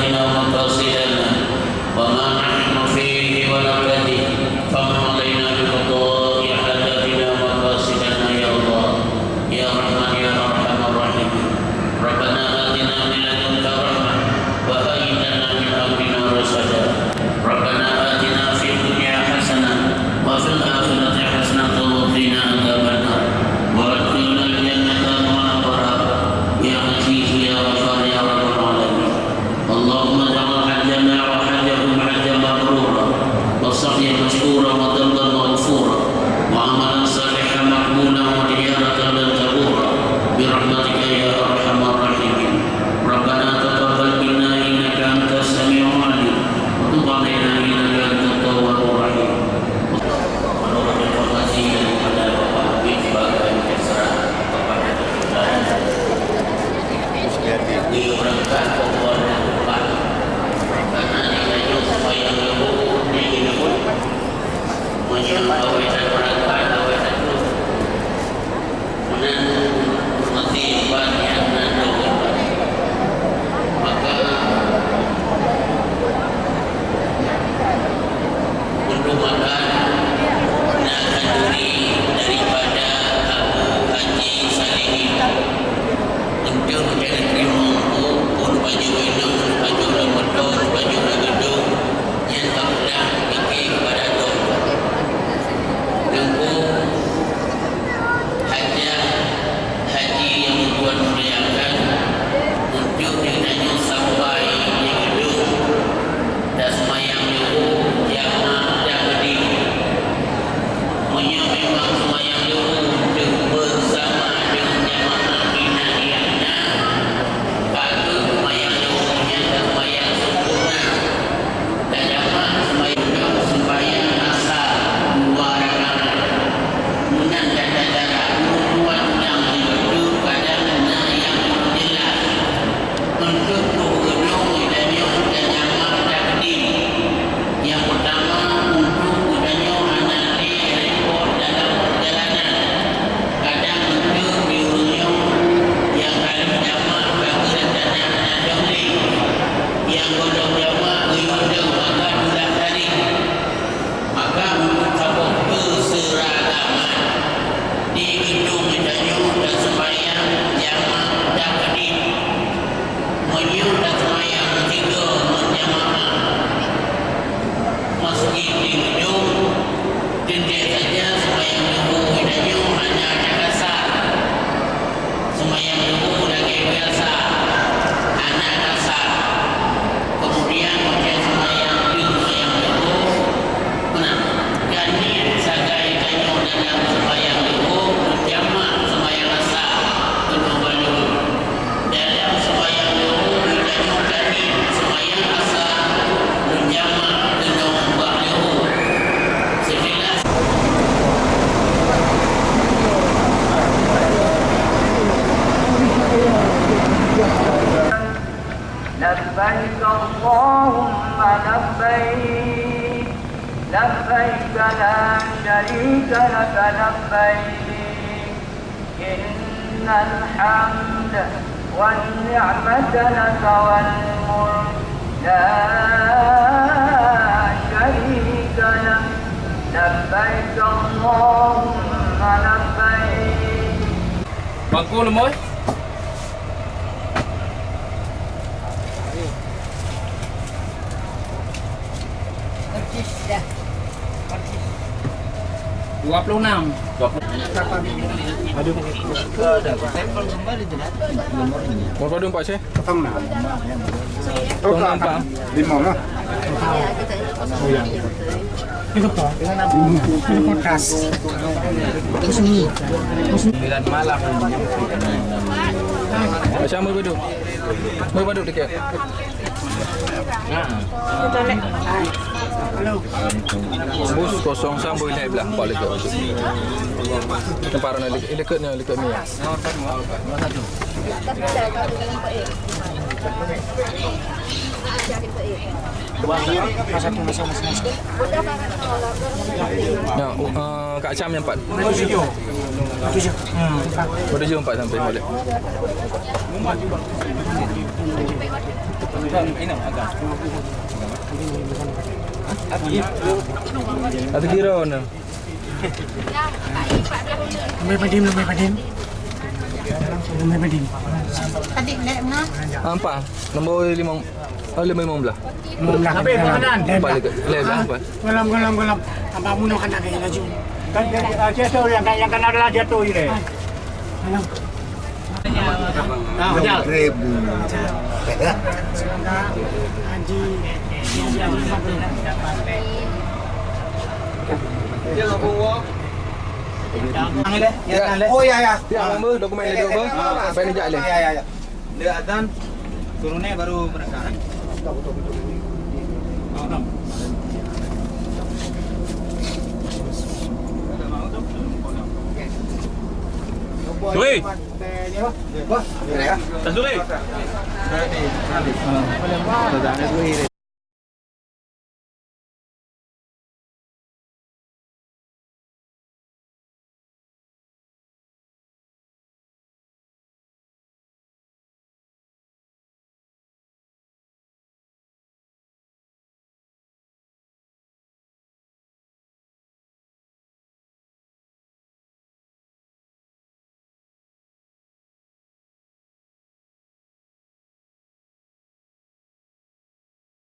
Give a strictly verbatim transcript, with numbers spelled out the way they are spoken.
مقاصدنا وما نحن فيه ونبتدئ، فمن علينا بقضاء حاجاتنا ومقاصدنا يا الله، يا رحمن يا أرحم الراحمين. ربنا آتنا من لدنك رحمة وهيئ لنا من أمرنا رشدا. ربنا آتنا في الدنيا حسنة وفي الآخرة حسنة وقنا عذاب النار. وأدخلنا الجنة مع الأبرار. يا عزيز يا غفار يا رب العالمين. اللهم اجعل حجنا وحجهم حجا مبرورا، وسعيا مشكورا، وذنبا مغفورا، وعملا صالحا مقبولا، وتجارة لن تبورا، برحمتك يا أرحم الراحمين. ربنا تقبل منا إنك أنت السميع العليم، وتب علينا إنك أنت التواب الرحيم. Menurut informasi daripada Bapak Habib sebagai peserah kepada kita, beliau berangkat ke luar negeri karena dia sembahyang Zuhur di Indonesia. Menyang awai dan berangkat, awai dan turun. Meunan masih banyak nan dong. Maka untuk makan na khanduri daripada Abu Haji Salihin. Untuk mencari terima pun baju minum, baju lam motor, baju lam gedung, yang tak pernah fikir kepada Tuhan. Teungku Hajah Haji nyang Tuhan muliakan, untuk geutanyoe sampai di gedung taseumayang Zuhur jamak takdim. Meunyoe memang seumayang Zuhur deuh beusama deungon jamaah inan nyang na, ka kheueh seumayang Zuhur nyan taseumayang sempurna. Tajamak seumayang, seumayang Asar dua rakaat. Meunan tata cara ureueng tuan nyang jeuet, kadang na nyang kurang jeulaih. Untuk tuh geudong geutanyoe tajamak takdim. Nyang peurtama, untuk geutanyoe hana lé repot dalam peurjalanan. Kadang untuk di ureueng nyoe nyang ka lheueh jamak ka geurencana hana dong lé. Nyang gohlom jamak geuyue dong maka tulah tarikh. Maka untuk saboh keuseuragaman, di geudong geutanyoe taseumayang jamak takdim. Meunyoe taseumayang sigoe ngon jamaah masjid di geudong, teuntèe saja seumayang Zuhur geutanyoe hana takasar. Seumayang Zuhur lagèe biasa, hana kasar. Kemudian, watèe seumayang, seumayang Zuhur, meunan, ka niet sagai tanyoe dalam seumayang Zuhur, jamak seumayang Asar, keunoe bak Zuhur. Dalam seumayang Zuhur, geutanyoe ka niet seumayang Asar, jamak keunoe bak Zuhur. Sekilas. لبيك اللهم لبيك، لبيك لا شريك لك لبيك، إن الحمد والنعمة لك والملك، لا شريك لك، لبيك اللهم لبيك. Bangku leumoh. Dua puluh enam. Aduh. Berapa dong, Pak Syekh? Kosong enam. Kosong enam, Pak. Lima lah. Oh, ya. Ini berapa? Ini kertas. Sembilan malam. Macam mana, Pak? Berapa dong tiket? Bus kosong sambung naik belah, balik ke. Tempat orang dekat, dekat ni, dekat ni. Ya, uh, Kak Syam yang empat. Tujuh. Tujuh. Hmm. Tujuh empat sampai balik. Ada kira mana? Lumai Padim, Lumai Padim. Lumai Padim. Tadi naik mana? Nampak? Nombor lima, oh, lima belas. Lima belas. Habis makanan. Balik ke, leh, dah, apa? Golam, golam, golam. Tambah munuh anak dia laju. Kan dia, dia, dia tu yang, yang kena adalah dia tu je. Golam. Ah, betul. Seribu. Haji. Ya. Oh, ya, ya. Ya, apa dokumen dia tu, apa? Apa yang dia jak dia? Ya, ya, ya. Dia azan, turun ni baru berangkat. Suri. Tasuri.